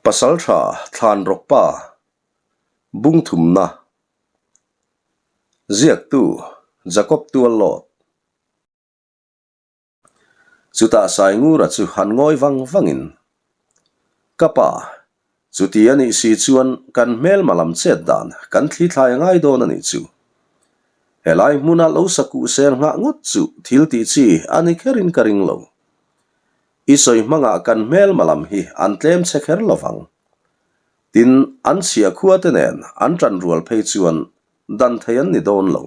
Pasalṭha Thlanrawkpa Bungthumna Ziaktu Jakob Tuallawt Chutah Saingura chu han ngawi vang vangin, Ka pa, chuti a nih si chuan kan hmelma lam chet dan kan thli thlai a ngai dawn a nih chu. Helai hmuna lo sa kuh sel nghah ngawt chu thil tih chi a ni kherin ka ring lo. I sawi hmangah kan hmelma lam hi an tlem che kher lo vang. Tin, an chhia khua te nen an ṭan rual phei chuan dan thei an ni dawn lo.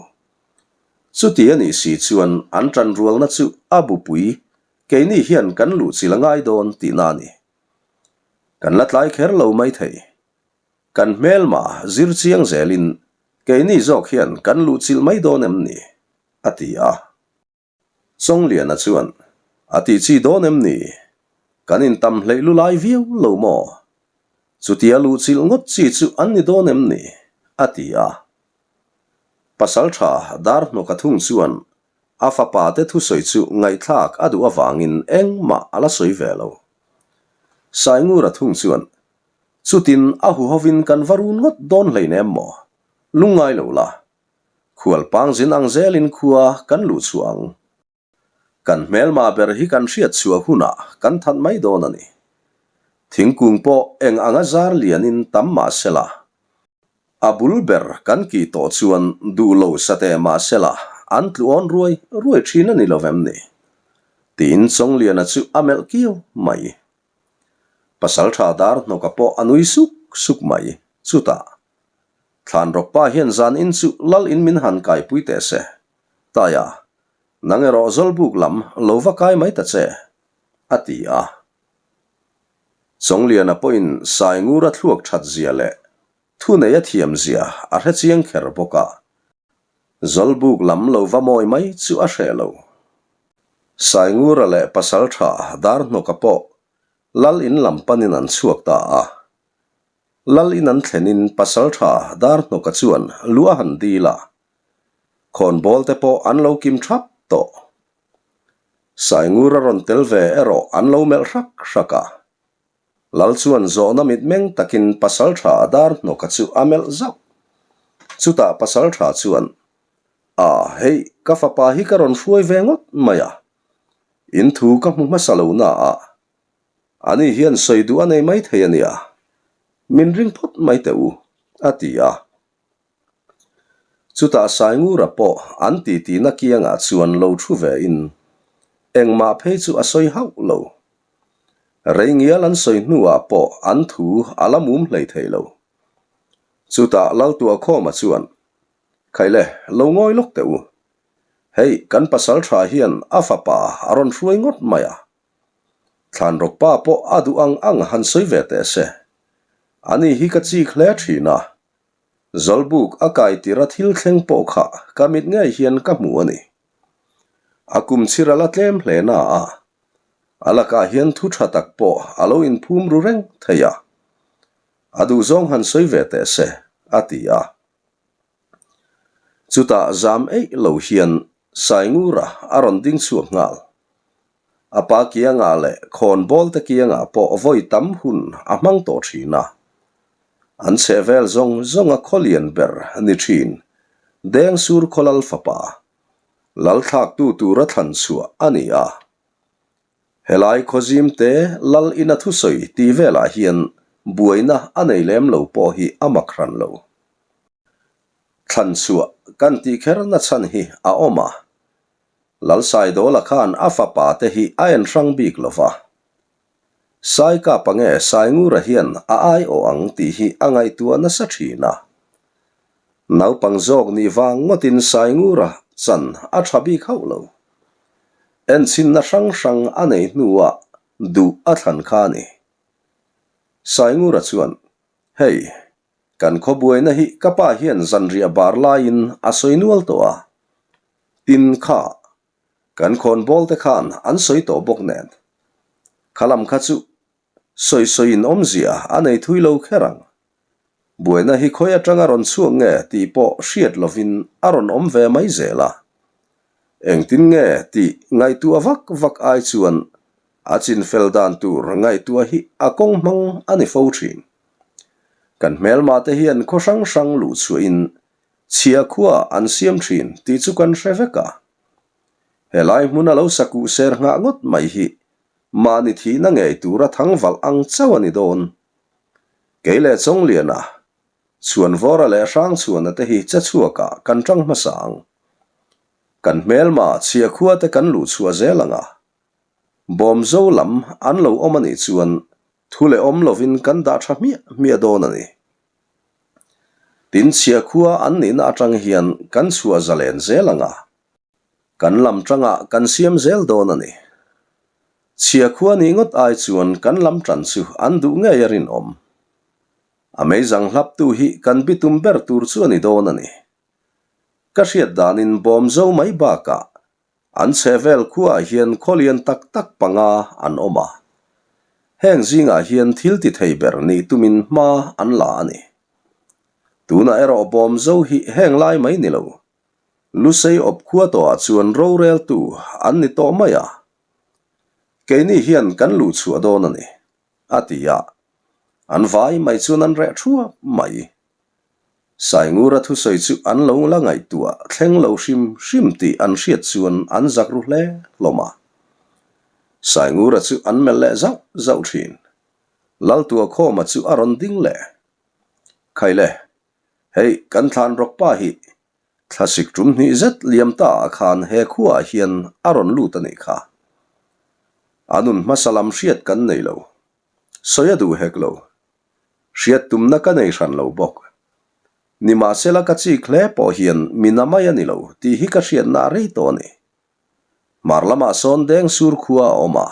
Chuti a nih si chuan an ṭan rualna chu a bupui keini hian kan luh chil a ngai dawn tihna a ni. Kan la tlai kher lo mai thei. Kan hmelma zir chiang zelin keini zawk hian kan luh chilh mai dawn em ni? a ti a. Chawngliana chuan, A tih chi dawn em ni? Kan intam hleih lu lai viau lo maw? Chutia luhchilh ngawt chi chu an ni dawn em ni? a ti a. Pasalṭha Darhnawka thung chuan a fapa te thusawi chu ngaihthlak a duh avangin engmah a la sawi ve lo. Saingura thung chuan, Chutin a huhovin kan va run ngawt dawn hleinem maw? Lungngai lo la, Khualpang zin ang zelin khua kan luh chhuah ang. Kan hmelma ber hi kan hriat chhuah hunah kan that mai dawn a ni. Thingkung pawh eng anga zar lianin tam mah sela, a bul ber kan kih tawh chuan duh lo sateh mah sela an tlu awn ruai ruai thin a ni lo vem ni? Tiin Chawngliana chu a melh kiau mai. Pasaltha dar hnawka pawh a nui suk suk mai. Chutah. Thlanrawkpa hian zan in chu lal in min han kaipui teh se. Taia, nang erawh Zawlbuk lam lo va kai mai ta che, a ti a. Chawngliana pawhin Saingura thluak that zia leh thunei a thiam zia a hre chiang kher bawk a. Zawlbuk lam lo va mawi mai chu a hreh lo. Saingura leh Pasaltha Darhnawka pawh lal in lam panin an chhuak ta a. Lal in an thlenin Pasaltha Darhnawka chuan lu a han dil a, khawnbawl te pawh an lo kim thap tawh. Saingur a rawn tel ve erawh an lo melh hrak hrak a. Lal chuan zawhna mitmeng takin Pasaltha Darhnawka chu a melh zauh. Chutah Pasaltha chuan, A, hei, ka fapa hi ka rawn hruai ve ngawt mai a. In thu ka hmu hmasa lo na a, Ani hian sawi duh a nei mai thei a nia, min ring phawt mai teh u, a ti a. Chutah Saingura pawh an titi na kiangah chuan lo thu ve in engmah phei chu a sawi hauh lo. Rei ngial an sawi hnuah pawh an thu a la mum hlei thei lo. Chutah Laltuahkhawma chuan, Khaile, lo ngawi lawk teh u. Hei, kan pasal tha hian a fapa a rawn hruai ngawt mai a. Thlanrawkpa pawh a duh ang ang han sawi ve teh se. Ani hi ka chik hle thin a. Zawlbuk a kai tir a thil thleng pawh kha ka mit ngei hian ka hmu a ni. A kum chhir a la tlem hle na a, a lakah hian thu tha tak pawh a lo inphum ru reng thei a. A duhzawng han sawi ve teh se, a ti a. Chutah zam eih lo hian Saingura a rawn ding chhuak nghal. A pa kiangah leh khawnbawl te kiangah pawh vawi tam hun a hmang tawh thin a. An chhehvel zawng zawnga khawlian ber ni thin Dengsur Khawlal fapa, Lalthlaktu tura thlan chhuah a ni a. Helai khawzim te lal ina thusawi tih velah hian buaina a nei lem lo pawh hi a mak hran lo. Thlan chhuah kan tih kher na chhan hi a awm a. Lalsaidawla khan a fapa te hi a en hrang bik lo va. Saikapa nge Saingura hian a aiawh ang tih hi a ngaihtuah nasa thin a. Naupang zawk nih vang ngawtin Saingura chan a tha bik hauh lo. Enchhinna hrang hrang a nei hnuah duh a thlan kha a ni. Saingura chuan, Hei, kan khawbuaina hi ka pa hian zanriah bar laiin a sawi nual tawh a. Tin kha, kan khawnbawl te khan an sawi tawh bawk nen. Khalam kha chu sawi sawiin awmzia a nei thui lo kher ang. Buaina hi khawi atanga rawn chhuak nge tih pawh hriat lovin a rawn awm ve mai zel a. Engtin nge tih ngaihtuah vak vak ai chuan. A chinfel dan tur ngaihtuah hi a kawng hmang a ni fo thin. Kan hmelma te hian khaw hrang hrang luh chhuahin chhia khua an siam thin tih chu kan hre vek a. Helai hmuna lo sakuh ser nghah ngawt mai hi mahni thihna ngei tura thang valh ang chauh a ni dawn. Kei leh Chawngliana, Chhuanvawra leh Hrangchhuana te hi che chhuakah kan tang hmasa ang. Kan hmelma chhia khua te kan luh chhuah zel ang a. Bawmzo lam an lo awm a nih chuan thu leh awm lovin kan dah tha hmiah hmiah dawn a ni. Tin chhia khua an nihna atang hian kan chhuah zalen zel ang a. Kan lam tangah kan siam zel dawn a ni. Chhia khua nih ngawt ai chuan kan lam tan chu an duh ngei a rinawm. A meizang hlaptu hi kan bitum ber tur chu a ni dawn a ni. Ka hriat danin bawmzo mai bakah An chhehvel khuaah hian khaw lian tak tak panga an awm a. Heng zingah hian thil ti thei ber nih tumin hma an la a ni. Tunah erawh bawmzo hi heng lai mai ni lo. Lusei awp khua tawhah chuan roreltu an ni tawh mai a. Keini hian kan luh chhuah dawn a ni, a ti a. An vai mai chuan an reh thuap mai. Saingura thusawi chu an lo la ngaihtuah thleng lo hrim hrim tih an hriat chuan an zak ru hle hlawm a. Saingura chu an melh leh zauh zauh thin. Laltuakhawma chu a rawn ding leh. Khaile, hei kan thlan rawk pa hi thlasik tum hnih zet liam ta ah khan he khuaah hian a rawn lut a nih kha. A nun hmasa lam hriat kan nei lo. Sawi a duh hek lo. Hriat tumna ka nei hran lo bawk. Nimahsela ka chik hle pawh hian mi na mai a ni lo tih hi ka hriatna a rei tawh a ni. Hmar lamah sawn deng sur khua a awm a.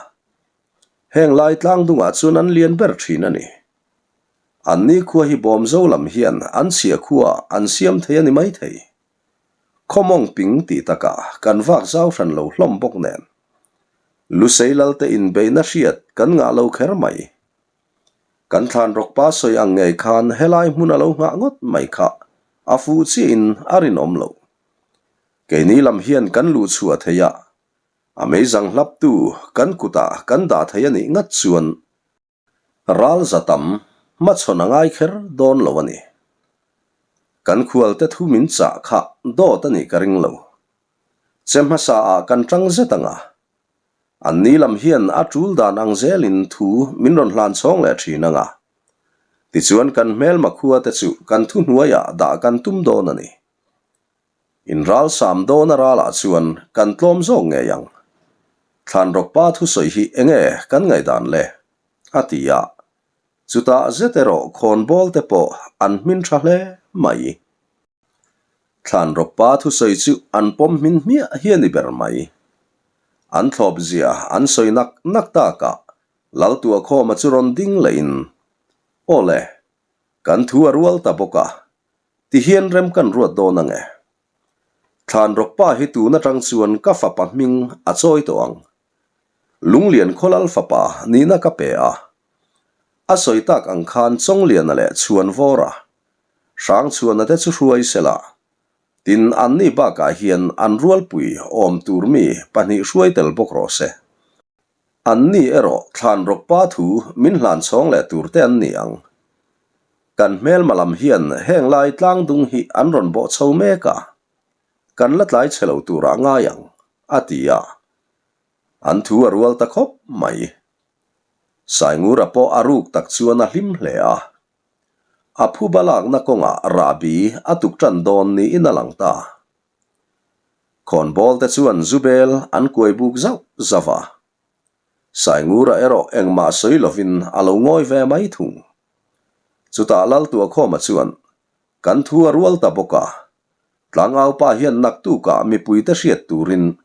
Heng lai tlang dungah chuan an lian ber thin a ni. An ni khua hi bawmzo lam hian an chhia khua an siam thei a ni maithei. Khawmawng ping tih takah kan vak zau hran lo hlawm bawk nen. Lusei lalte inbeihna hriat kan ngah lo kher mai. Kan thlan rawkpa sawi ang ngei khan helai hmun a lo nghah ngawt mai kha a fuh chiahin a rinawm lo. Keini lam hian kan luh chhuah thei a, a meizang hlaptu kan kutah kan dah thei a nih ngat chuan ral za tam hmachhawn a ngai kher dawn lo a ni. Kan khualte thu min chah kha dawt a nih ka ring lo. Che hmasa ah kan tang zet ang a, An ni lam hian a tul dan ang zelin thu min rawn hlan chhawng leh thin ang a. Tichuan kan hmelma khua te chu kan thuhnuaiah dah kan tum dawn a ni. In ral sam dawn a ralah chuan kan tlawm zawk ngei ang. Thlanrawkpa thusawi hi enge kan ngaihdan le? a ti a. Chutah zet erawh khawnbawl te pawh an hmin tha hle mai. Thlanrawkpa thusawi chu an pawm hmin hmiah hi a ni ber mai. An thlawp zia an sawi nak nak takah Laltuakhawma chu rawn ding lehin, Aw le, kan thu a rual ta bawk a, tihian rem kan ruat dawn ang e. Thlanrawkpa hi tun atang chuan ka fapa hming a chawi tawh ang. Lunglian Khawlal fapa nihna ka pe a. A sawi tak ang khan Chawngliana leh Chhuanvawra Hrangchhuana te chu hruai sela, tin anni bakah hian an rualpui awm tur mi pahnih hruai tel bawk rawh se. Anni erawh thlan rawkpa thu min hlan chhawng leh tur te an ni ang. Kan hmelma lam hian heng lai tlangdung hi an rawn bawh chho mek a, kan la tlai chhe lo turah ngai ang, a ti a. An thu a rual ta khawp mai. Saingura pawh a ruk tak chuan a hlim hle a. A phuba lakna kawngah rahbi a tuk tan dawn niin a lang ta. Khawnbawl te chuan Zubel an kuai buk zauh zauh a. Saingura erawh engmah sawi lovin a lo ngawi ve mai thung. Chutah Laltuakhawma chuan, Kan thu a rual ta bawk a, Tlangaupa hian naktukah mipuite hriat turin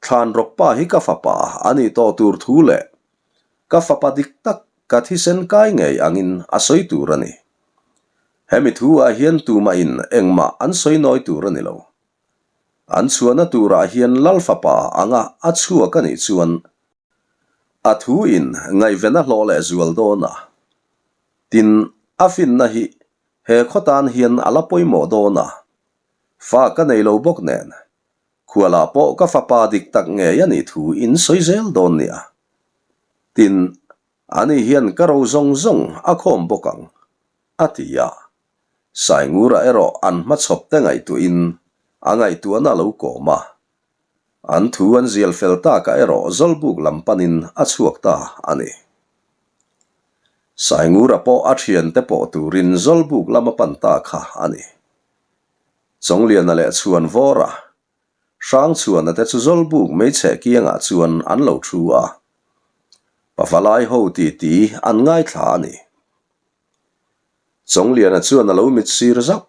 Thlanrawkpa hi ka fapa a nih tawh tur thu leh ka fapa dik tak ka thisen kai ngei angin a sawi tur a ni. Hemi thu ah hian tumahin engmah an sawi nawi tur a ni lo. An chhuahna turah hian Lal fapa anga a chhuak a nih chuan a thu in ngaihven a hlawh leh zual dawn a. Tin, a finna hi He khaw tan hian a la pawimawh dawn a, fa ka nei lo bawk nen, khualah pawh ka fapa dik tak ngei a nih thu in sawi zel dawn nia. Tin, ani hian ka ro zawng zawng a khawm bawk ang, a ti a. Saingura erawh an hmachhawp te ngaihtuahin a ngaihtuahna a lo kawm a. An thu an zial fel takah erawh Zawlbuk lam panin a chhuak ta a ni. Saingura pawh a thiante pawh turin Zawlbuk lam a pan ta kha a ni. Chawngliana leh Chhuanvawra, Hrangchhuana te chu Zawlbuk hmeichhe kiangah chuan an lo thu a. Pavalai ho titi an ngaithla a ni. Chawngliana chuan a lo mit sir zauh.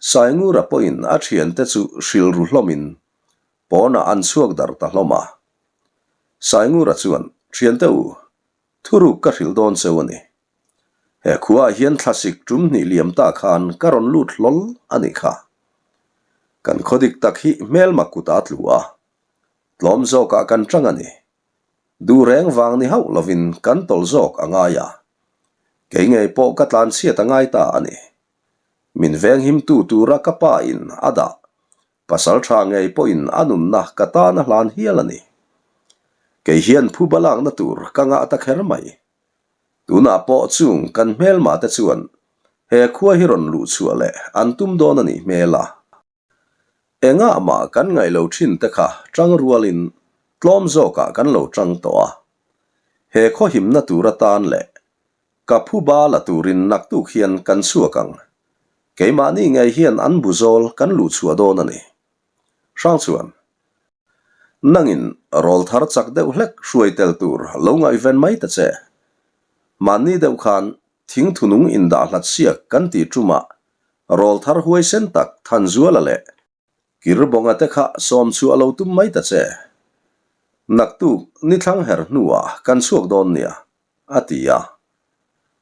Saingura pawhin a thiante chu hrilh ru hlawmin pawnah an chhuak dar ta hlawm a. Saingura chuan, Thiante u, thuruk ka hrilh dawn cheu a ni. He khuaah hian thlasik tum hnih liam ta khan ka rawn lut hlawl a nih kha. Kan khaw dik tak hi hmelma kut a tlu a, tlawm zawkah kan tang a ni. Duh reng vang ni hauh lovin kan tawlh zawk a ngai a, kei ngei pawh ka tlanchhiat a ngai ta a ni. Min venghimtu tura ka pa in a dah Pasal tha ngei pawhin a nunna ka tan a hlan hial a ni. Kei hian phuba lakna tur ka ngah ta kher mai. Tunah pawh chung kan hmelma te chuan he khua hi rawn luh chhuah leh an tum dawn a nih hmel a. Engah mah kan ngaih lo thin te kha tang rualin tlawm zawkah kan lo tang tawh a. He khaw himna tur atan leh ka phuba la turin naktuk hian kan chhuak ang. Keimahni ngei hian an bu zawl kan luh chhuah dawn a ni. Hrang chuan, Nangin rawl thar chak deuh hlek hruai tel tur lo ngaihven mai ta che. Mahni deuh khan thing thunung indah hlat siak kan tih tumah rawl thar huaisen tak Thanzuala leh Kirbawnga te kha sawm chhuah lo tum mai ta che. Naktuk ni thlang her hnuah kan chhuak dawn nia, a ti a.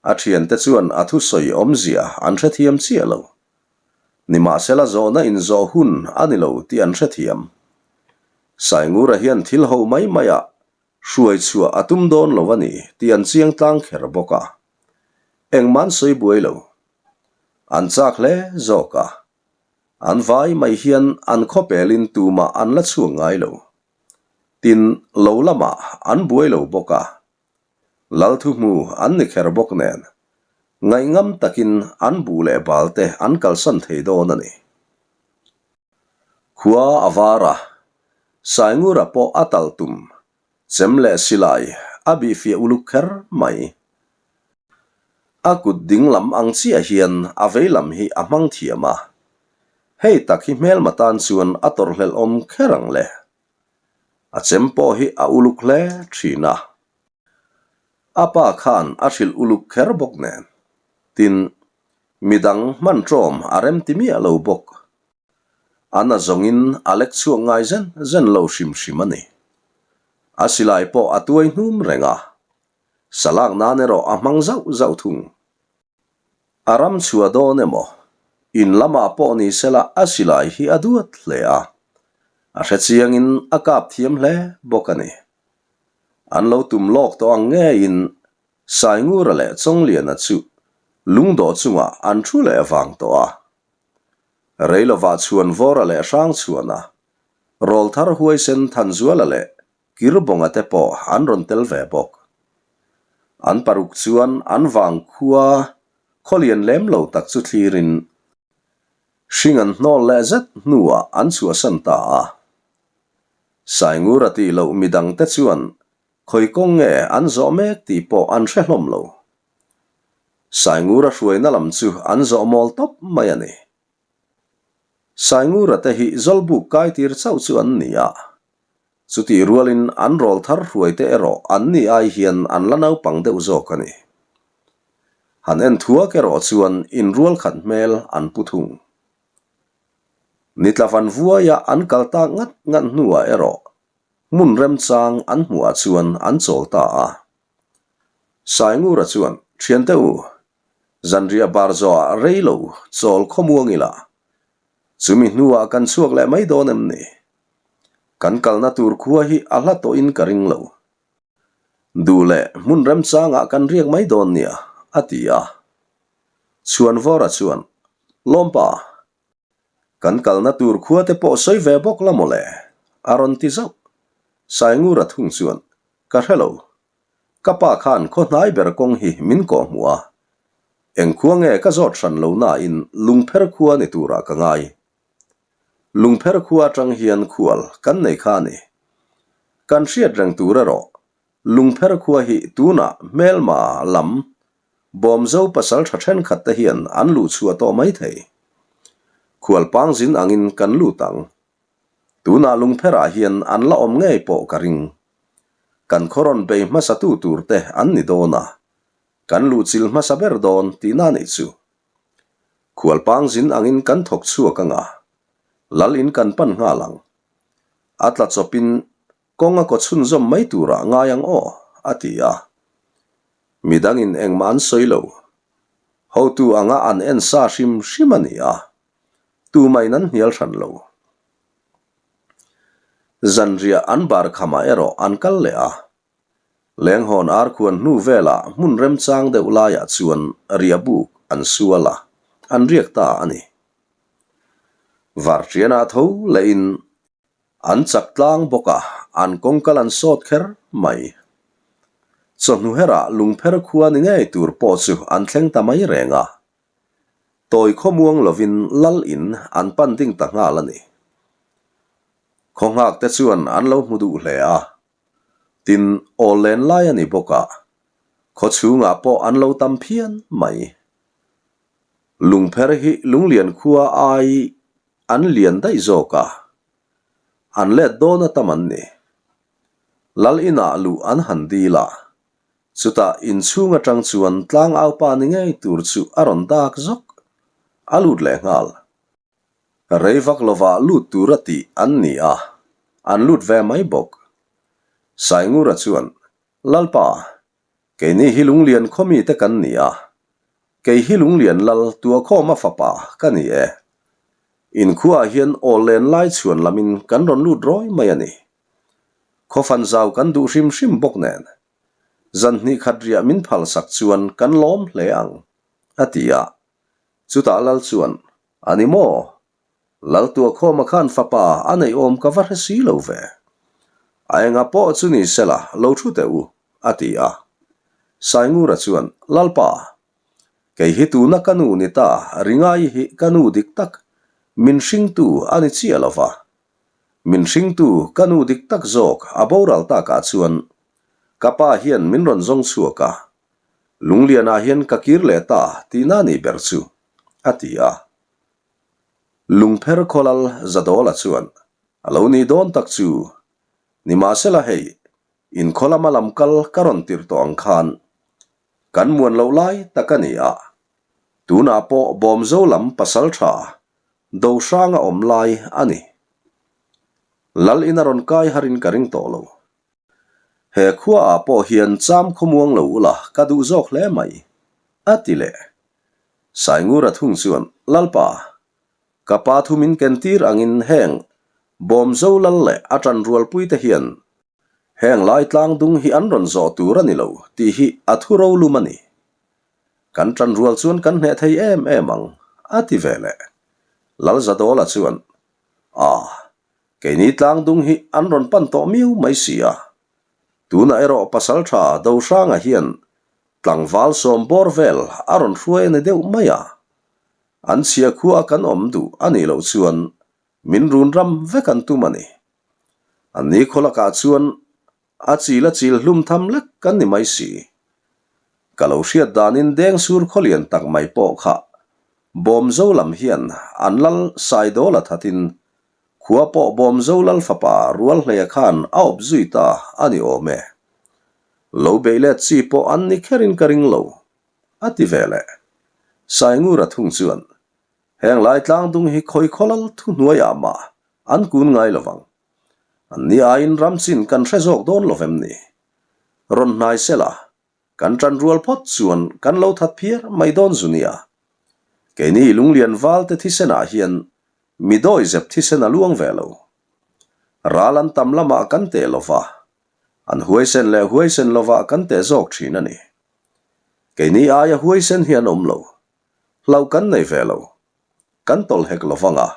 A thiante chuan a thusawi awmzia an hrethiam chiah lo. Nimahsela zawhna inzawh hun a ni lo tih an hrethiam. Saingura hian thil ho mai maiah hruai chhuah a tum dawn lo a ni tih an chiang tlang kher bawk a. Engmah an sawi buai lo. An chak hle zawk a. An vai mai hian an khawpelin tumah an la chhuak ngai lo. Tin, lo lamah an buai lo bawk a. Lal thuhmu an ni kher bawk nen, ngaihngam takin an buh leh bal te an kalsan thei dawn a ni. Khua a var a, Saingura pawh a tal tum, chem leh silai a bihfiah uluk kher mai. A kut ding lam ang chiah hian a vei lam hi a hmang thiam a, hei tak hi hmelma tan chuan a tawrhhlelh awm kher ang le. A chem pawh hi a uluk hle thin a. A pa khan a hrilh uluk kher bawk nen. Tin, midang hman ṭawm a rem ti miah lo bawk. A na zawngin a lek chhuak ngai zen zen lo hrim hrim a ni. A silai pawh a tuai hnum reng a. Salak nan erawh a hmang zauh zauh thung. A ram chhuah dawn emaw? In lamah pawh ni sela a silai hi a duat hle a, a hrechiangin a kap thiam hle bawk a ni. An lo tum lawk tawh ang ngeiin Saingura leh Chawngliana chu lungdawh chungah an thu leh vang tawh a. Reilovah Chhuanvawra leh Hrangchhuana, Rawlthar Huaisen Thanzuala leh Kirbawnga te pawh an rawn tel ve bawk. An paruk chuan an vang khua khaw lian lem lo tak chu thlirin hring an hnawl leh zet hnuah an chhuahsan ta a. Saingura tih loh midang te chuan khawi kawng nge an zawh mek tih pawh an hre hlawm lo. Saingura hruaina lam chu an zawh mawl tawp mai a ni. Saingura te hi Zawlbuk kaitir chauh chu an ni a. Chutih rualin an rawl thar hruai te erawh an ni ai hian an la naupang deuh zawk a ni. Han en thuak erawh chuan inrual khat hmel an pu thung. Nitla van vuaia an kal tak ngat ngat hnuah erawh hmun remchang an hmuhah chuan an chawl ta a. Saingura chuan, Thiante u, Zanriah bar zawhah rei lo chawl khawmuang ila, chumi hnuah kan chhuak leh mai dawn em ni? Kan kalna tur khua hi a hla tawhin ka ring lo. Duh leh hmun remchangah kan riak mai dawn nia, a ti a. Chhuanvawra chuan, Lawmpa, kan kalna tur khua te pawh sawi ve bawk la mawle, a rawn ti zauh. Saingura thung chuan, Ka hre lo. Ka pa khan khaw hnai ber kawng hi min kawhhmuh a. Eng khua nge ka zawt hran lo nain Lungpher khua ni turah ka ngai. Lungpher khua atang hian khual kan nei kha a ni. Kan hriat reng tur erawh Lungpher khua hi tunah hmelma lam Bawmzo pasal tha thenkhat te hian an luh chhuah tawh mai thei. Khual pangzin angin kan lut ang. Tunah Lungpherah hian an la awm ngei pawh ka ring. Kan khaw rawn bei hmasatu tur te an ni dawn a, kan luhchilh hmasa ber dawn tihna nih chu. Khual pangzin angin kan thawk chhuak anga, lal in kan pan nghal ang. A tla chawpin kawng a kaw chhunzawm mai turah ngai ang aw, a ti a. Midangin engmah an sawi lo. Hotu anga an en sa hrim hrim a ni a, tumahin an hnial hran lo. Zanriah an bar khamah erawh an kal leh a. Lenghawn arkhuan hnu velah hmun remchang deuh laiah chuan riahbuk an sual a, an riak ta a ni. Varṭianah tho lehin an chak tlang bawk a, an kawngkal an sawt kher mai. Chawhnu herah lungpher khua ni ngei tur pawh chu an thleng ta mai reng a. Tawi khawmuang lovin lal in an pan ding ta nghal a ni. Khaw nghak te chuan an lo hmu duh hle a. Tin, aw len lai a ni bawk a, khaw chhungah pawh an lo tam phian mai. Lungpher hi Lunglian khua ai an lian daih zawk a, an let dawn a tam an ni. Lal inah luh an han dil a, chutah inchhung atang chuan tlangaupa ni ngei tur chu a rawn dak zawk, a lut leh nghal. Rei vak lovah lut tur a tih an ni a, an lut ve mai bawk. Saingura chuan, Lalpa, keini hi Lunglian khawmi te kan ni a, kei hi Lunglian lal Tuakhawma fapa ka ni e. Inkhuaah hian aw len lai chhuan lamin kan rawn lut rawi mai a ni. Khawfan zau kan duh hrim hrim bawk nen, zan hnih khat riah min phalsak chuan kan lawm hle ang, a ti a. Chutah Lal chuan, A ni maw? Lal Tuakhawma khan fapa a neih awm ka va hre si lo ve. A enga pawh chu ni sela lo thu teh u, a ti a. Saingura chuan, Lalpa, kei hi tuna ka nu ni ta Ringai hi ka nu dik tak, min hringtu a ni chiah lo va. Min hringtu ka nu dik tak zawk a boral takah chuan ka pa hian min rawn zawng chhuak a, Lunglianah hian ka kir leh ta tihna nih ber chu, a ti a. Lungpher khawlal Zadawla chuan, A lo nih dawn tak chu, nimahsela hei, inkhaw lama lam kal ka rawn tirh tawh ang khan kan muan loh lai tak a ni a, tunah pawh Bawmzo lam pasal tha do hranga awm lai a ni. Lal in a rawn kai harin ka ring tawh lo. He khuaah pawh hian cham khawmuang lo ula ka duh zawk hle mai, a ti leh. Saingura thung chuan, Lalpa, ka pa thu min ken tir angin heng Bawmzo lal leh a ṭanrualpuite hian heng lai tlang dung hi an rawn zawh tur a ni lo tih hi a thu rolum a ni. Kan ṭanrual chuan kan hneh thei em em ang, a ti ve leh. Lalzadawla chuan, Ah, Keini tlangdung hi an rawn pan tawh miau mai si a. Tunah erawh Pasaltha Dohranga hian tlangval sawm bawr vel a rawn hruai a ni deuh mai a. An chhia khua kan awm duh a nih loh chuan min run ram vek an tum a ni. An ni khaw lakah chuan A chil a chil hlum tham lek kan ni mai si. Ka lo hriat danin Dengsur khawlian tak mai pawh kha Bawmzo lam hian an lal Saidawla thatin khua pawh Bawmzo lal fapa Rualhleia khan a awp zui ta a ni awm e. Lo beih let chi pawh an ni kherin ka ring lo, a ti ve leh. Saingura thung chuan, Heng lai tlangdung hi khawi khaw lal thuhnuaiah mah an kun ngai lovang. An ni aiin ram chin kan hre zawk dawn lo vem ni? Rawn hnai sela, kan ṭan rual phawt chuan kan lo that phiar mai dawn zu nia. Keini Lunglian valte thisenah hian mi dawizep thisen a luang ve lo. Ral an tam lamah kan teh lo va, an huaisen leh huaisen lovah kan teh zawk ṭhin a ni. Keini aia huaisen hi an awm lo. Hlauh kan nei ve lo. Kan tawlh hek lo vang a,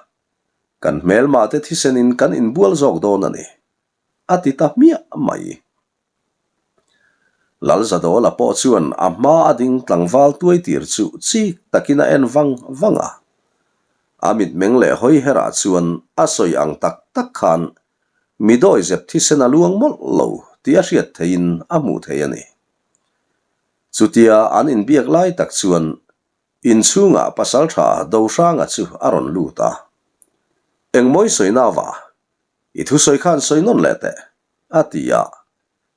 Kan hmelmah te thisenin kan inbual zawk dawn a ni, a ti ta hmiah mai. Lalzadawla pawh chuan a hma a ding tlangval tuai tir chu chik takin a en vang vang a. A mitmeng leh hawi herah chuan a sawi ang tak tak khan mi dawizep thisen a luang mawlh lo tih a hriat theihin a hmuh thei a ni. Chutia an inbiak lai tak chuan inchhungah pasaltha Dohranga chu a rawn lut a. Engmawi sawi nava, i thusawi khan sawi nawn leh teh, a ti a.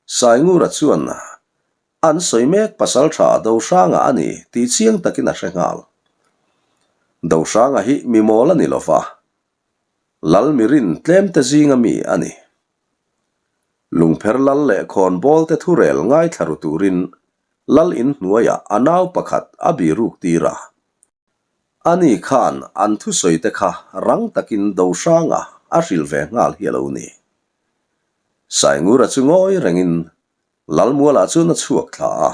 Saingura chuan an sawi mek pasaltha Dohranga a ni tih chiang takin a hre nghal. Dohranga hi mi mawl a ni lo va, Lal mirin tlemte zinga mi a ni. Lungpher lal leh khawnbawl te thurel ngaithla ru turin lal in hnuaiah a nau pakhat a biruk tir a. Ani khan an thusawi te kha rang takin Dohranga a hrilh ve nghal hi a lo ni. Saingura chu ngawi rengin Lalmualah chuan a chhuak thla a,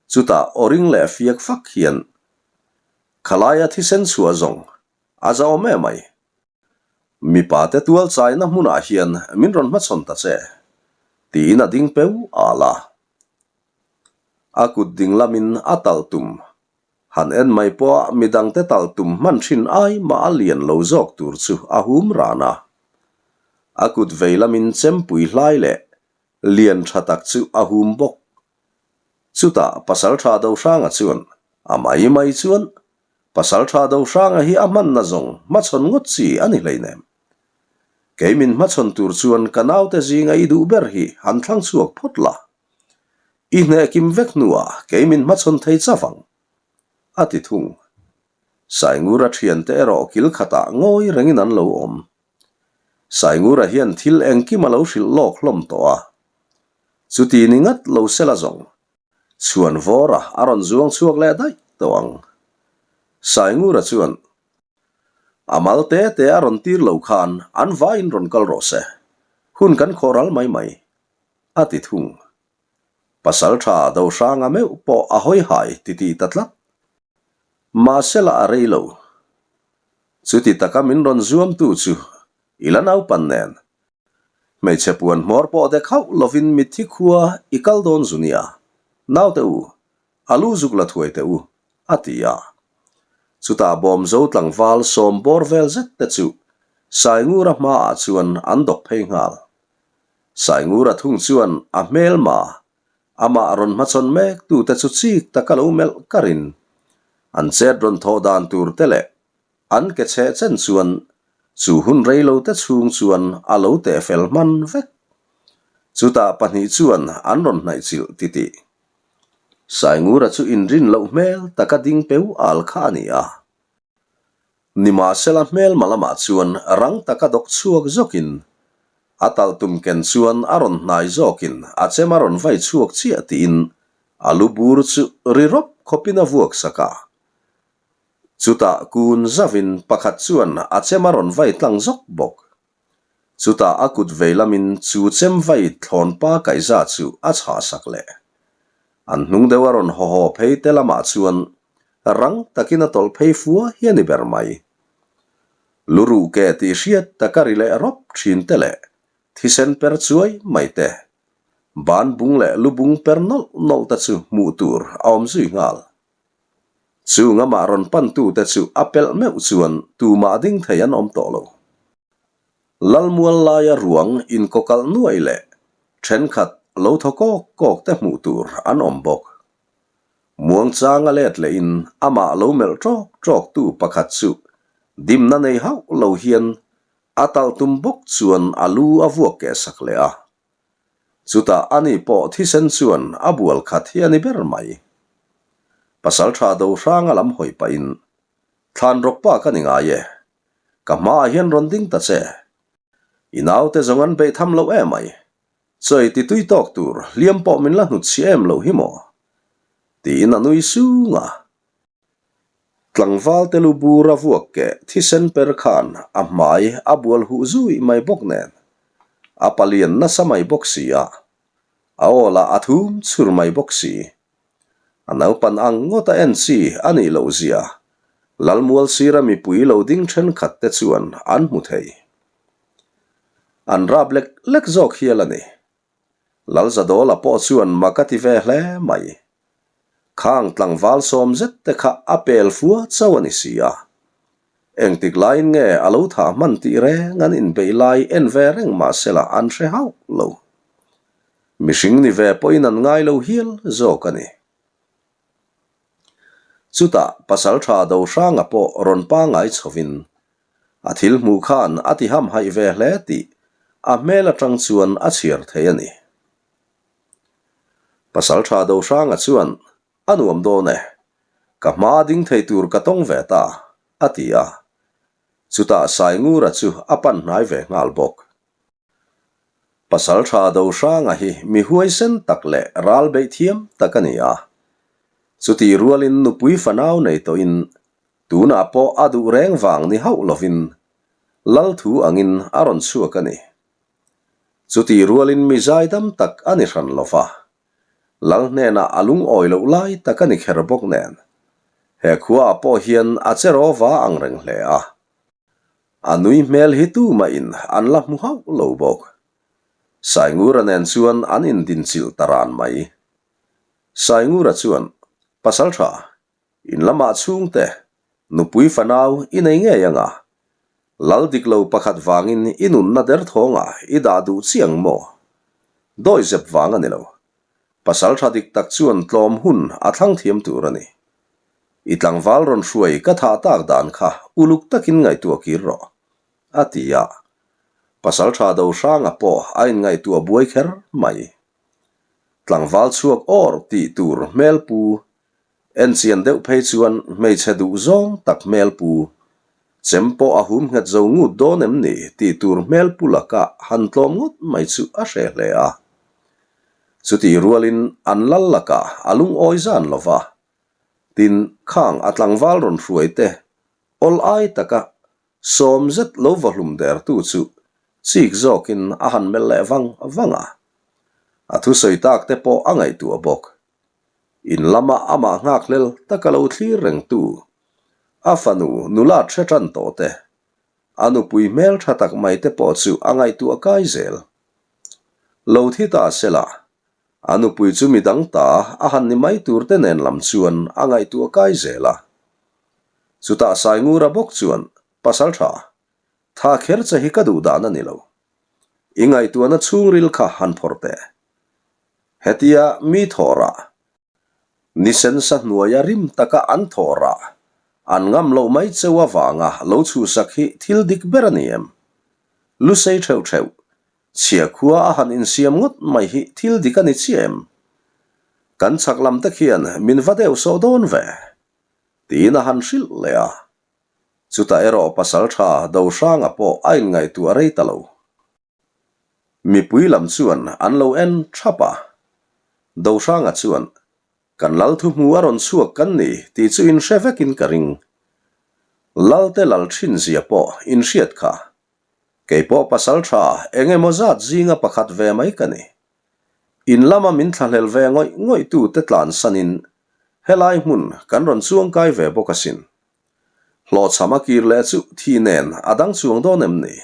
chutah aw ring leh fiak fak hian, Khalaia thisen chhuah zawng a za awm em mai. Mipa te tual chaina hmunah hian min rawn hmachhawn ta che, tiin a ding peu al a. A kut ding lamin a talh tum Han en mai pawha midangte talh tum hman thin ai mah a lian lo zawk tur chu a hum ran a. A kut vei lamin chempui hlai leh lian tha tak chu a hum bawk. Chutah Pasaltha Dohranga chuan a mai mai chuan Pasaltha Dohranga hi a hmanna zawng hmachhawn ngawt chi a ni hleinem. Kei min hmachhawn tur chuan ka naute zinga i duh ber hi han thlang chhuak phawt la. I hneh kim vek hnuah kei min hmachhawn thei chauh ang, a ti thung. Saingura thiante erawh kil khatah ngawi rengin an lo awm. Saingura hian thil engkim a lo hrilh lawk hlawm tawh a. Chuti ni ngat lo sela zawng, chhuan vawra a rawn zuang chhuak leh daih tawh ang. Saingura chuan, A mal te te a rawn tir lo khan an vaiin rawn kal rawh se, hun kan khawh ral mai mai. A ti thung. Pasal tha Dohranga meuh pawh a hawi hai titih ta tlat. Mahsela a rei lo. Chuti taka min rawn zuamtu chu i la naupan nen. Hmeichhe puan hmawr pawh dek hauh lovin mitthi khua i kal dawn zu nia. Naute u, a lu zuk la thuai teh u, a ti a. Chutah bawmzo tlangval sawm bawr vel zet te chu Saingura hmaah chuan an dawk phei nghal. Saingura thung chuan a hmelma, amah rawn hmachhawn mek tute chu chik taka lo melh karin an chet rawn thawh dan tur te leh an ke chheh chen chuan chu hun reilo te chhung chuan a lo teh fel hman vek. Chutah pahnih chuan an rawn hnaih chilh titih. Saingura chu inrin loh hmel taka ding peu al kha a ni a. Nimahsela hmelma lamah chuan rang taka dawk chhuak zawkin a talh tum ken chuan a rawn hnai zawkin a chem a rawn vai chhuak chiah tiin a lu bur chu ri rawp khawpin a vuak sak a. Chutah kun zauhin pakhat chuan a chem a rawn vai tlang zawk bawk. Chutah a kut vei lamin chu chem vai thlawnpa kaihza chu a chhah sak leh. An hnung deuh a rawn haw haw phei te lamah chuan rang takin a tawlh phei fua hi a ni ber mai. Lu ruh ke tih hriat taka ri leh rawp thin te leh thisen per chuai mai te, ban bung leh lu bung per nawlh nawlh te chu hmuh tur a awm zui nghal. Chung amah rawn pantute chu a pelh meuh chuan tumah ding thei an awm tawh lo. Lalmual laia ruang inkawkalh nuai leh thenkhat lo thaw kawk kawk te hmuh tur an awm bawk. Muangchanga let lehin amah lo melh ṭawk ṭawktu pakhat chu dimna nei hauh lo hian a talh tum bawk chuan a lu a vuak keh sak leh a. Chutah ani pawh thisen chuan a bual khat hi a ni ber mai. Pasaltha Dohranga lam hawi pahin, Thlan rawk pa ka ni ngai e, ka hmaah hian rawn ding ta che. I naute zawng an beih tham loh em mai, chawi ti tui tawk tur hliam pawh min la hnut chhi em lo hi maw? Tiin a nui sung a. Tlangval te lu bur a vuak keh thisen per khan a hmai a bual huh zui mai bawk nen a palian nasa mai bawk si a, a aw lah a thum chhur mai bawk si. A naupan ang ngawt a en chi a nih loh zia Lalmual sira mipui lo ding thenkhat te chuan an hmu thei. An rap lek lek zawk hial a ni. Lalzadawla pawh chuan mak a ti ve hle mai. Khang tlangval sawm zet te kha a pel fua chauh a ni si a. Engtik laiin nge a lo thah hman tih reng an inbeih lai en ve reng mahsela an hre hauh lo. Mihring ni ve pawhin an ngai lo hial zawk a ni. Chutah Pasaltha Dohranga pawh rawn pangai chhovin a thil hmuh khan a ti hamhaih ve hle tih a hmel atang chuan a chhiar thei a ni. Pasaltha Dohranga chuan, A nuam dawn e, ka hma ding thei tur ka tawng ve ta, a ti a. Chutah Saingura chu a pan hnai ve nghal bawk. Pasaltha Dohranga hi mi huaisen tak leh ral beih thiam tak a ni a. Chutih rualin nupui fanau nei tawhin tunah pawh a duh reng vang ni hauh lovin Lal thu angin a rawn chhuak a ni. Chutih rualin mi zaidam tak a ni hran lo va, Lal hnenah a lungawi loh lai tak a ni kher bawk nen. He khuaah pawh hian a che rawva ang reng hle a. A nui hmel hi tumahin an la hmu hauh lo bawk. Saingura nen chuan an indinchilh ta ran mai. Saingura chuan, Pasaltha, in lamah chhungte, nupui fanau i nei ngei anga, lal dik lo pakhat vangin i nunna derthawngah i dah duh chiang maw? Dawihzep vang a ni lo. Pasaltha dik tak chuan tlawm hun a thlang thiam tur a ni. I tlangval rawn hruai ka thah tak dan kha uluk takin ngaihtuah kir rawh, a ti a. Pasaltha Dohranga pawh a inngaihtuah buai kher mai. Tlangval chhuak awr tih tur hmelpu Enchian deuh phei chuan hmeichhe duh zawng tak hmelpu chem pawh a hum nghet zo ngut dawn em ni tih tur hmelpu laka han tlawm ngawt mai chu a hreh hle a. Chutih rualin an lal lakah a lungawi zan lo va. Tin, khang a tlangval rawn hruai te awl ai taka sawm zet lo va hlum dertu chu chik zawkin a han melh leh vang vang a. A thusawi tak te pawh a ngaihtuah bawk. In lama amah nghakhlel taka lo thlir rengtu a fanu nula hre tan tawh te, a nupui hmel tha tak mai te pawh chu a ngaihtuah kai zel. Lo thi ta sela, a nupui chu midang ta a han ni mai tur te nen lam chuan a ngaihtuah kai zel a. Chutah Saingura bawk chuan, Pasal tha, tha kher che hi ka duh dan a ni lo. I ngaihtuahna chhungril kha han phawrh teh. Hetia mi thawhrah, ni sensa hnuaia rim taka an thawhrah, an ngam loh mai cheu avanga lo chhuhsak hi thil dik ber a ni em? Lusei theuh theuh, chhia khua a han insiam ngawt mai hi thil dik a ni chiah em? Kan chhak lam te khian min va deuh sawh dawn ve? Tiin a han hrilh leh a. Chutah erawh Pasaltha Dohranga pawh a inngaihtuah rei ta lo. Mipui lam chuan an lo en thap a. Dohranga chuan, Kan lal thu hmu a rawn chhuak kan ni tih chu in hre vekin ka ring. Lalte lal thin zia pawh in hriat kha. Kei pawh pasal tha eng emaw zat zinga pakhat ve mai ka ni. In lama min thlahlel ve ngawih ngawih tu te tlansanin helai hmun kan rawn chuangkai ve bawk asin. Hlawhchham a kir leh chu thi nen a dang chuang dawn em ni?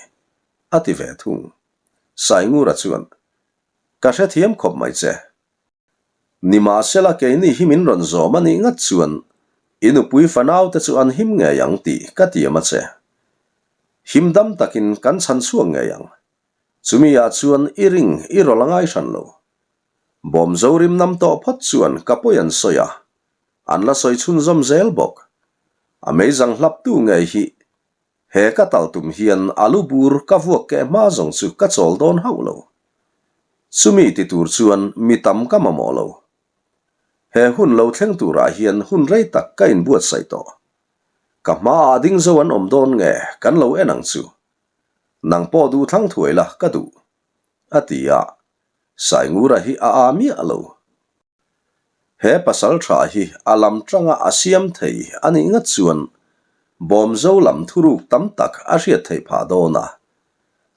A ti ve thung. Saingura chuan, Ka hrethiam khawp mai che. Nimahsela keini hi min rawn zawm a nih ngat chuan i nupui fanaute chu an him ngei ang tih ka tiam a che. Him dam takin kan chhan chhuak ngei ang. Chumi ah chuan i ring i rawlh a ngai hran lo. Bawmzo rim nam tawh phawt chuan ka pawi an sawi a, an la sawi chhunzawm zel bawk. A meizang hlaptu ngei hi He ka tal tum hian a lu bur ka vuak keh hma zawng chu ka chawl dawn hauh lo. Chumi ti tur chuan mi tam ka mamawh lo. He hun lo thleng turah hian hun rei tak ka inbuatsaih tawh. Ka hmaah ding zo an awm dawn nge kan lo en ang chu. Nang pawh duh thlang thuai la ka duh. A ti a, Saingura hi a aa miah lo. He pasal tha hi a lam tanga a siam thei a nih ngat chuan Bawmzo lam thuruk tam tak a hriat theih phah dawn a,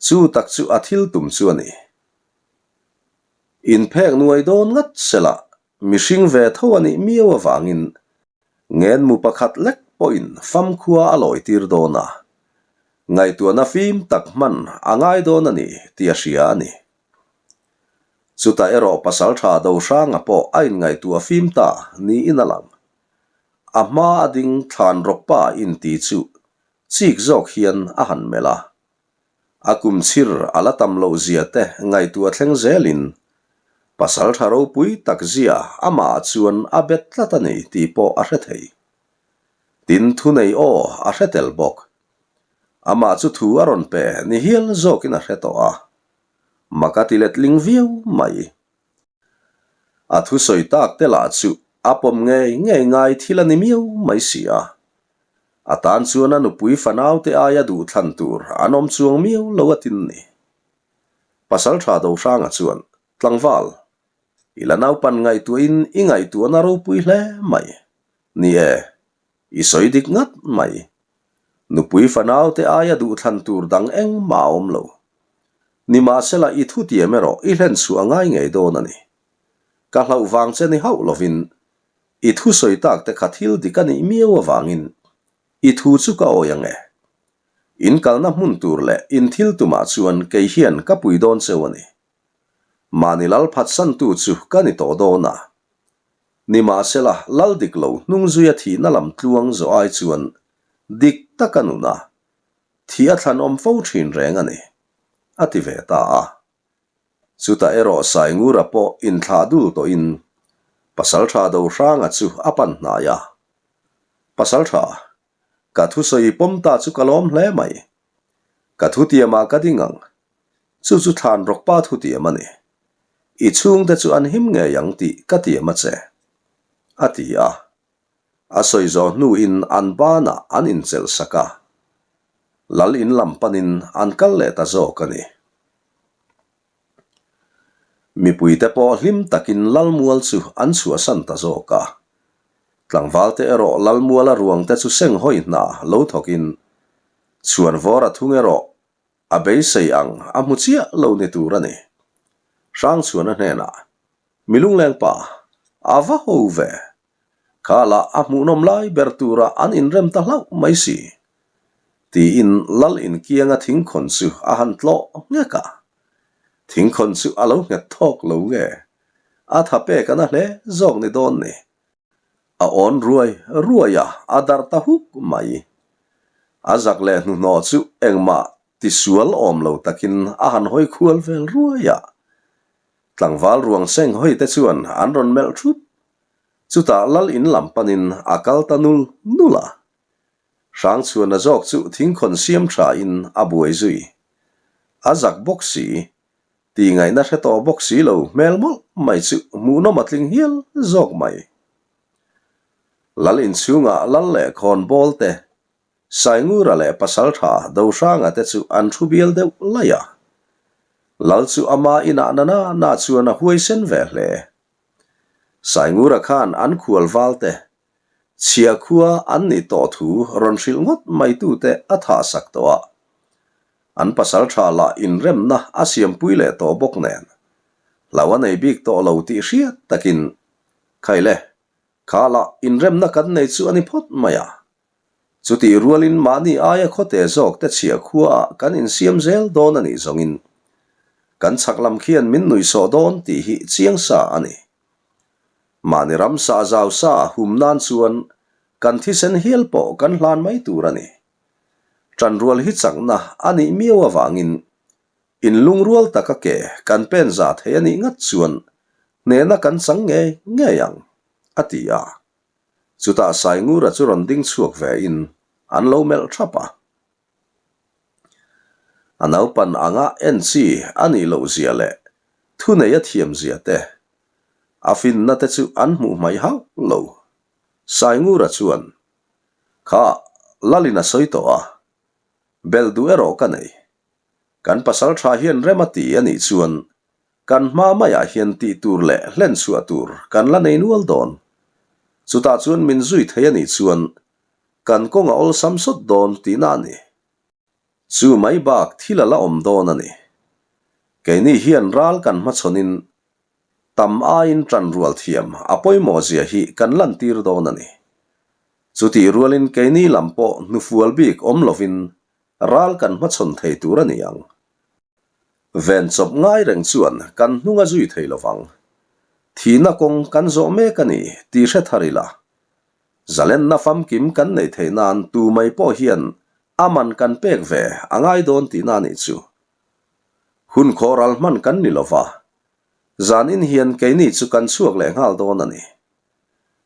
chu tak chu a thil tum chu a ni. Inphek nuai dawn ngat sela mihring ve tho a nih miau avangin Ngenmu pakhat lek pawhin famkhua a lawi tir dawn a, ngaihtuahna fim tak hman a ngai dawn a ni tih a hria a ni. Chutah erawh Pasalṭha Dohranga pawh a inngaihtuah fim ta niin a lang. A hma a ding thlan rawkpa inti chu chik zawk hian a han melh a. A kum chhir a la tam loh zia te ngaihtuah thleng zelin Pasalṭha ropui tak zia amah chuan a bet tlat a ni tih pawh a hre thei. Tin thunei aw a hre tel bawk. Amah chu thu a rawn pe ni hial zawkin a hre tawh a. Mak a ti letling viau mai. A thusawi tak te lah chu a pawm ngei ngei ngai thil a ni miau mai si a. A tan chuan a nupui fanaute aia duhthlan tur an awm chuang miau lo a tin ni. Pasaltha Dohranga chuan, Tlangval, i la naupan ngaihtuahin i ngaihtuahna ropui hle mai. Ni e, I sawi dik ngat mai. Nupui fanaute aia duhthlan tur dang engmah a awm lo. Nimahsela i thutiam erawh i hlenchhuah a ngai ngei dawn a ni. Ka hlauh vang che ni hauh lovin i thusawi tak te kha thil dik a nih miau avangin i thu chu ka awi ang e. In kalna hmun tur leh in thil tumah chuan kei hian ka pui dawn cheu a ni. Mahni lal phatsantu chu ka ni tawh dawn a. Nimahsela, lal dik lo hnung zuia thihna lam tluang zawh ai chuan dik taka nuna thih a thlan awm fo thin reng a ni, a ti ve ta a. Chutah erawh Saingura pawh inthlah dul tawhin Pasaltha Dohranga chu a pan hnai a. Pasaltha, ka thusawi pawm ta chu ka lawm hle mai. Ka thutiamah ka ding ang. Chu chu thlan rawkpa thutiam a ni. I chhungte chu an him ngei ang tih ka tiam a che, a ti a. A sawi zawh hnuin an banah an inchelh sak a. Lal in lam panin an kal leh ta zawk a ni. Mipuite pawh hlim takin Lalmual chu an chhuahsan ta zawk a. Tlangvalte erawh Lalmuala ruangte chu senghawi hna lo thawkin chhuanvawr a thung erawh A beisei ang a hmu chiah lo ni tur a ni. Hrangchhuana hnenah, Mi lungleng pa, a va ho ve. Kha lah a hmuhnawm lai ber tura an inrem ta hlauh mai si. Tiin lal inkianga thingkhawn chu a han tlawh nghek a. Thingkhawn chu a lo nghet thawk lo nge? A tha pek a na hle zawk ni dawn ni. A awn ruai ruai a, a darh ta huk mai. A zak leh hnuhnawh chu engmah tisual awm lo takin a han hawi khual vel ruai a. Tlangval ruang seng hawi te chuan an rawn melh thup. Chutah lal in lam panin a kal ta nul nul a. Hrangchhuana zawk chu thingkhawn siam tha in a buai zui. A zak bawk si. Tih ngaihna hre tawh bawk si lo hmel mawlh mai chu hmuhnawm a tling hial zawk mai. Lal inchhungah lal leh khawnbawl te, Saingura leh Pasaltha Dohranga te chu an thu bial deuh laih a. Lal chu ama inah na na na chuan a huaisen ve hle. Saingura khan an khual val te, chhia khua an nih tawh thu rawn hrilh ngawt mai tute a thah sak tawh a. An pasal tha lah inremna a siampui leh tawh bawk nen, hlau a nei bik tawh lo tih hriat takin, Khaile, kha lah inremna kan nei chu a ni phawt mai a. Chutih rualin mahni aia khawte zawk te chhia khuaah kan insiam zel dawn a nih zawngin, kan chhak lam khian min nuihsawh dawn tih hi chiang sa a ni. Mahni ram sah zau sa hum nan chuan kan thisen hial pawh kan hlan mai tur a ni. Ṭanrual hi chakna a nih miau avangin inlungrual taka ke kan pen za thei a nih ngat chuan hnehna kan chang ngei ngei ang, a ti a. Chutah Saingura chu rawn ding chhuak ve in an lo melh thap a. A naupan anga en chi a nih loh zia leh thunei a thiam zia te, a finna te chu an hmuh hmaih hauh lo. Saingura chuan, Kha, Lalin a sawi tawh a, belh duh erawh ka nei. Kan pasal tha hian rem a ti a nih chuan kan hma maiah hian tih tur leh hlen chhuah tur kan la nei nual dawn. Chutah chuan min zui thei a nih chuan kan kawng a awlsam sawt dawn tihna a ni. Chu mai bak thil a la awm dawn a ni. Keini hian ral kan hmachhawnin tam aiin ṭanrual thiam a pawimawh zia hi kan lantir dawn a ni. Chutih rualin keini lam pawh hnufual bik awm lovin ral kan hmachhawn thei tur a ni ang. Ven chawp ngai reng chuan kan hnung a zui thei lo vang. Thihna kawng kan zawh mek a ni tih hre thar ila. Zalenna famkim kan neih theih nan tu mai pawh hian a man kan pek ve a ngai dawn tihna a nih chu. Hun khawhral hman kan ni lo va, zanin hian keini chu kan chhuak leh nghal dawn a ni.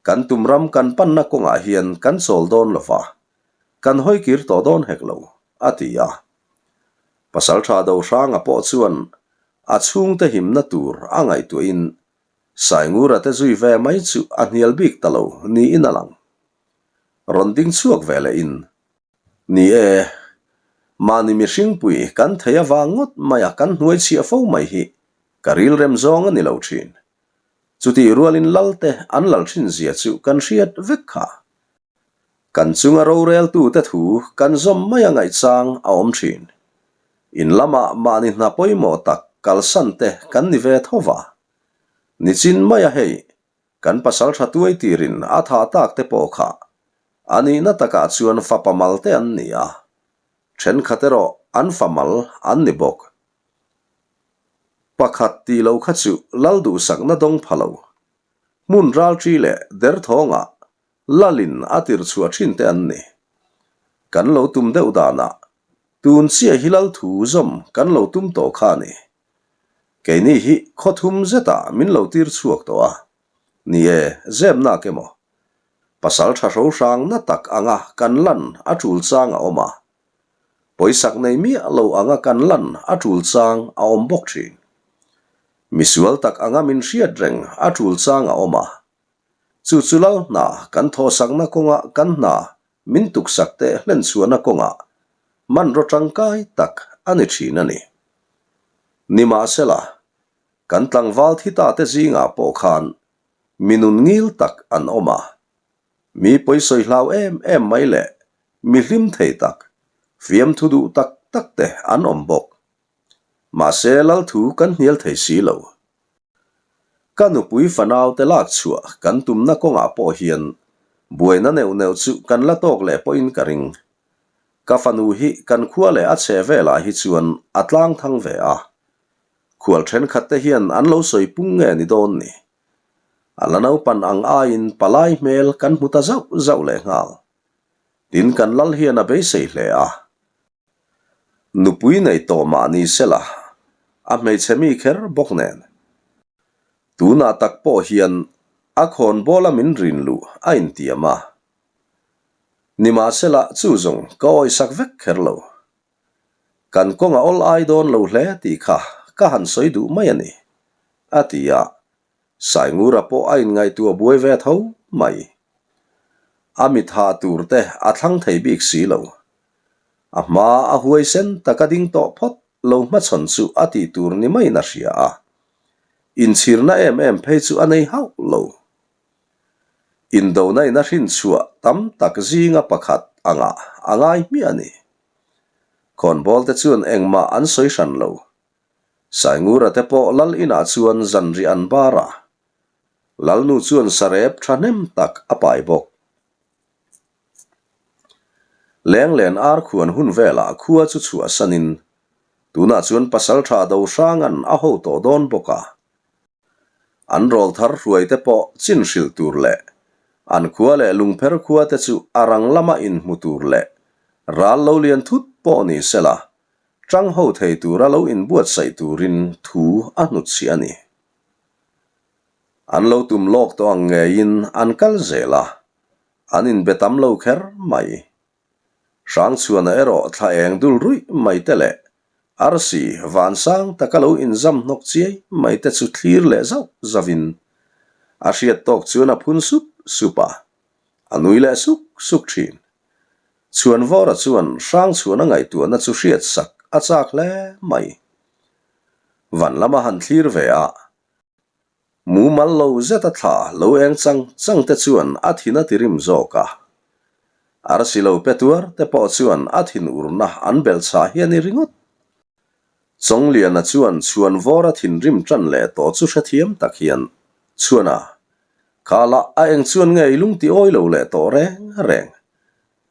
Kan tum ram kan panna kawngah hian kan chawl dawn lo va, kan hawi kir tawh dawn hek lo, a ti a. Pasaltha Dohranga pawh chuan a chhungte himna tur a ngaihtuahin Saingura te zui ve mai chu a hnial bik ta lo niin a lang. Rawn ding chhuak ve lehin, Ni e, mahni mihringpui kan thei avang ngawt maia kan hnuai chhiah fo mai hi ka rilrem zawng a ni lo thin. Chutih rualin Lalte an lal thin zia chu kan hriat vek kha. Kan chunga roreltute thu kan zawm mai a ngaihchang a awm thin. In lamah mahni hna pawimawh tak kalsan te kan ni ve tho va. Nichin maia hei, kan pasal tha tuai tirin a thah tak te pawh kha a nihna takah chuan fapa mal te an ni a, thenkhat erawh an fa mal an ni bawk. Pakhat tih lo kha chu lal duhsakna dawng pha lo. Hmun ralṭi leh derthawngah Lalin a tirh chhuah ṭhin te an ni. Kan lo tum deuh danah tun chiah hi lal thu zawm kan lo tum tawh kha a ni. Keini hi khaw thum zetah min lo tir chhuak tawh a. Ni e, zep nak emaw? Pasal tha hro hrang na tak anga kan lan a tul chang a awm a. Pawisak nei miah lo anga kan lan a tul chang a awm bawk thin. Misual tak anga min hriat reng a tul chang a awm a. Chu chu lal hna kan thawhsakna kawngah kan hna min tuksak te hlenchhuahna kawngah hmanraw tangkai tak a ni thin a ni. Nimahsela, kan tlangval thi ta te zingah pawh khan mi nun ngil tak an awm a. Mi pawisawi hlau em em mai leh mi hlim thei tak, fiamthu duh tak tak te an awm bawk. Mahse Lalthu kan hnial thei si lo. Ka nupui fanaute lak chhuah kan tumna kawngah pawh hian buaina neuh neuh chu kan la tawk leh pawhin ka ring. Ka fanu hi kan khua leh a chhe velah hi chuan a tlang thang ve a. Khual thenkhat te hian an lo sawi pung nge ni dawn ni. A la naupan ang aiin palai hmel kan hmu ta zauh zauh lehnghal. Tin kan lal hian a beisei hle a. Nupui nei tawh mah ni sela, a hmeichhe mi kher bawk nen. Tunah tak pawh hian a khawnbawla min rin luh a intiam a. Nimahsela chu zawng ka awisak vek kher lo. Kan kawng a awl ai dawn lo hle tih kha ka han sawi duh mai a ni, a ti a. Saingura pawh a inngaihtuah buai ve tho mai. A mitha tur te a thlang thei bik si lo. A hma a huaisen taka ding tawh phawt lo hmachhawn chu a tih tur ni maiin a hria a. Inchhirna em em phei chu a nei hauh lo. Indona in a hrinchhuah tam tak zinga pakhat angah a ngai hmiah a ni. Khawnbawl te chuan engmah an sawi hran lo. Saingura te pawh lal inah chuan zanriah an bar a. Lalnu chuan sarep thahnem tak a pai bawk. Lenglen ar khuan hun velah khua chu chhuahsanin tunah chuan pasaltha Dohranga'n a ho tawh dawn bawk a. An rawl thar hruai te pawh chin hrilh tur leh an khua leh lungpher khua te chu a rang lama inhmu tur leh ral lo lian thut pawh ni sela tang ho thei tura lo inbuatsaih turin thu a hnutchhiah a ni. An lo tum lawk tawh ang ngeiin an kal zel a, an inbe tam lo kher mai. Hrangchhuana erawh thla eng dul ruih mai te leh arsi vansang taka lo inzam hnawk chiai mai te chu thlir leh zauh zauhin a hriat tawk chuan a phun sup sup a, a nui leh suk suk thin. Chhuanvawra chuan Hrangchhuana ngaihtuahna chu hriat sak a chak hle mai. Van lama han thlir ve a, Mumal lo zeta thla lo eng chang chang te chuan a thin a ti rim zawk a. Arsi lo pe tuar te pawh chuan a thin urna an belh chhah hi a ni ringawt. Chawngliana chuan chhuan vawr a thinrim tan leh tawh chu hrethiam tak hian, Chhuana, kha lah a eng chuan nge i lung ti awi lo leh tawh reng reng.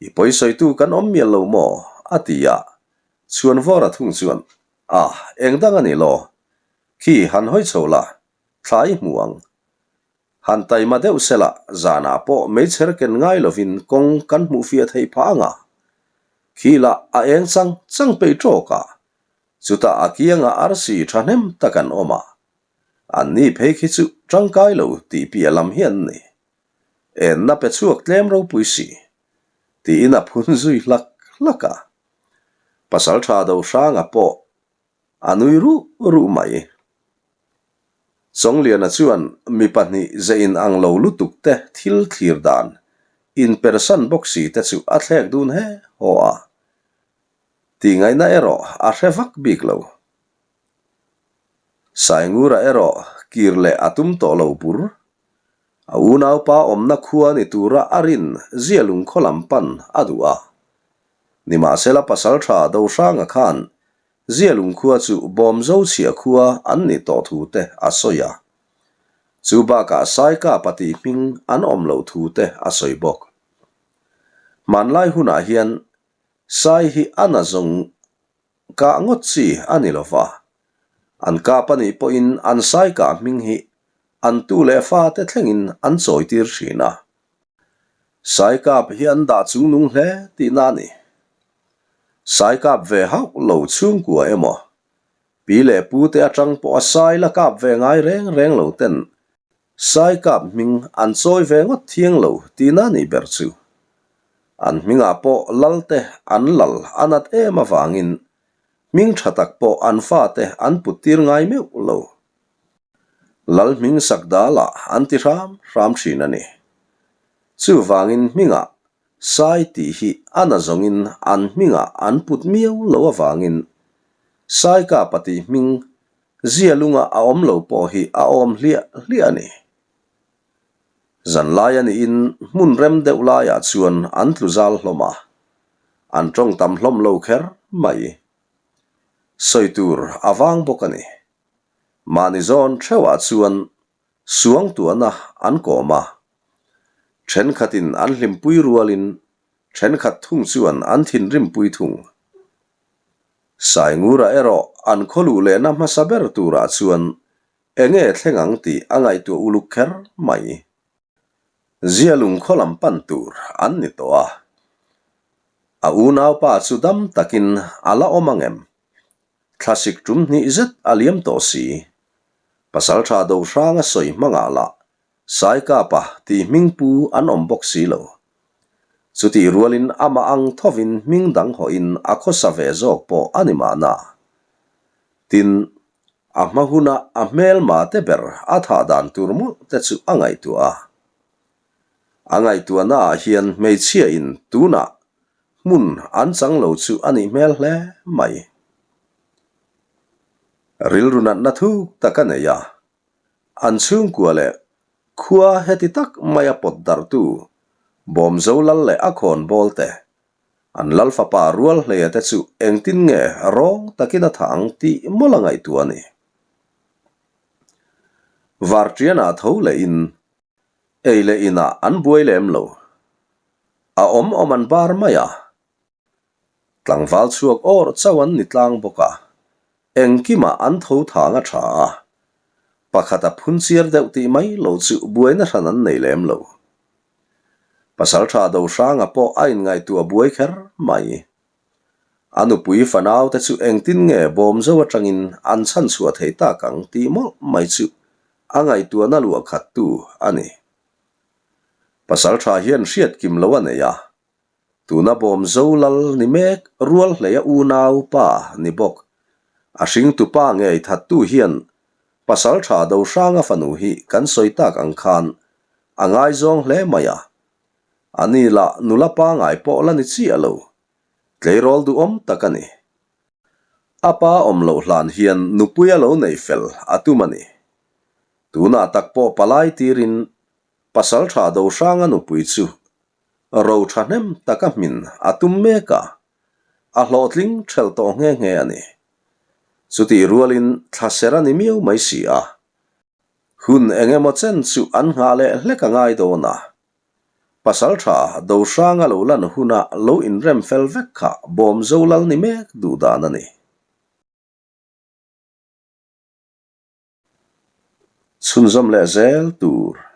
I pawisawitu kan awm mial lo maw? a ti a. Chhuan vawr a thung chuan. A, eng dang a ni law? Khi han hawi chho la, thla i hmu ang. Han taima deuh sela zanah pawh meichher ken ngai lovin kawng kan hmuh fiah theih phah ang a. Khi lah a eng chang chang peih tawk a, chutah a kiangah arsi thahnem tak an awm a. Anni phei khi chu tangkai lo tih piah lam hi an ni. Enna pe chhuak tlem ropui si. Tiin a phun zui hlak hlak a. Pasaltha Dohranga pawh a nui ruh ruh mai. Chawngliana chuan mi pahnih ze in ang lo lutuk te thil thlir dan inpersan bawk si te chu a thlek dun he haw a. Tihngaihna erawh a hre vak bik lo. Saingura erawh kir leh a tum tawh lo bur. A unaupa awmna khua ni tura a rin zia lungkhaw lam pan a duh a. Nimahsela pasaltha Dohranga khan zia lungkhua chu Bawmzo chhiah khua an nih tawh thu te a sawi a. Chu bakah Saikapa tih hming an awm loh thu te a sawi bawk. Hmanlai hunah hian Sai hi a na zawng Kah ngawt chi a ni lo va, an kap a nih pawhin an sai kah hming hi an tu leh fate thlengin an chawitir thin a. Sai kap hi an dah chungnung hle tihna a ni. Sai kap ve hauh lo chhungkua emaw, pi leh pute atang pawha sai la kap ve ngai reng reng lo ten Sai kap hming an chawi ve ngawt thiang lo tihna nih ber chu. An hmingah pawh lalte an lal a nat em avangin hming tha tak pawh an fate an put tir ngai meuh lo. Lal hming sak dalah an ti hram hram thin a ni. Chuvangin hmingah Sai tih hi a na zawngin an hmingah an put miau lo avangin Sai kapa tih hming Zia lunga a awm lo pawh hi a awm hliah hliah a ni. Zanlai a niin hmun rem deuh laiah chuan an tlu zal hlawm a, an tawng tam hlawm lo kher mai. Sawi tur a vang bawk a ni. Mahni zawn theuhah chuan suangtuahna an kawm a, thenkhatin an hlimpui rualin thenkhat thung chuan an thinrimpui thung. Saingura erawh an khaw luh lehna hmasa ber turah chuan eng nge thleng ang tih a ngaihtuah uluk kher mai. Zialung khaw lam pan tur an ni tawh a, a unaupa chu dam takin a la awm ang em? Thlasik tum hnih zet a liam tawh si. Pasaltha Dohranga sawi hmangah lah Saikapa tih hming pu an awm bawk si lo. Chutih rualin amah ang thovin hming dang hawhin a khawsa ve zawk pawh a ni mahna. Tin, a hma huna a hmelma te ber a thah dan tur mawlh te chu a ngaihtuah a. A ngaihtuahnaah hian hmeichhia in tunah hmun an chang lo chu a nih hmel hle mai. Rilru natna thuk tak a nei a, An chhungkua leh khua heti tak maia pawt darhtu Bawmzo lal leh a khawnbawl te, an lal fapa rual hleia te chu engtin nge rawng takin a thah ang tih mawlh a ngaihtuah a ni. Varṭianah tho lehin ei leh inah an buai lem lo. A awm awm an bar mai a. Tlangval chhuak awr chauh an ni tlang bawk a, engkimah an tho thang a tha a, pakhat a phun chiar deuh tih mai lo chu buaina hran an nei lem lo. Pasaltha Dohranga pawh a inngaihtuah buai kher mai. A nupui fanau te chu engtin nge bawmzo atangin an chhanchhuah thei tak ang tih mawlh mai chu a ngaihtuahna luah khattu a ni. Pasaltha hian hriat kim lo a nei a, Tuna Bawmzo lal ni mek rual hleia unau pa ni bawk. A hringtu pa ngei thattu hian Pasaltha Dohranga fanu hi kan sawi tak ang khan a ngaizawng hle mai a. A ni lah nula pangai pawh la ni chiah lo. Tleirawl duhawm tak a ni. A pa awm loh hlan hian nupui a lo neih fel a tum a ni. Tunah tak pawh palai tirin Pasaltha Dohranga nupui chu Ro thahnem taka hmin a tum mek a, a hlawhtling thelh tawh nghe nghe a ni. Chutih rualin thlaser a ni miau mai si a, hun eng emaw chen chu an nghah leh hlek a ngai dawn a. Pasaltha Dohranga lo lan huna lo inrem fel vek kha Bawmzo lal ni mek duh dan a ni. Chhunzawm leh zel tur.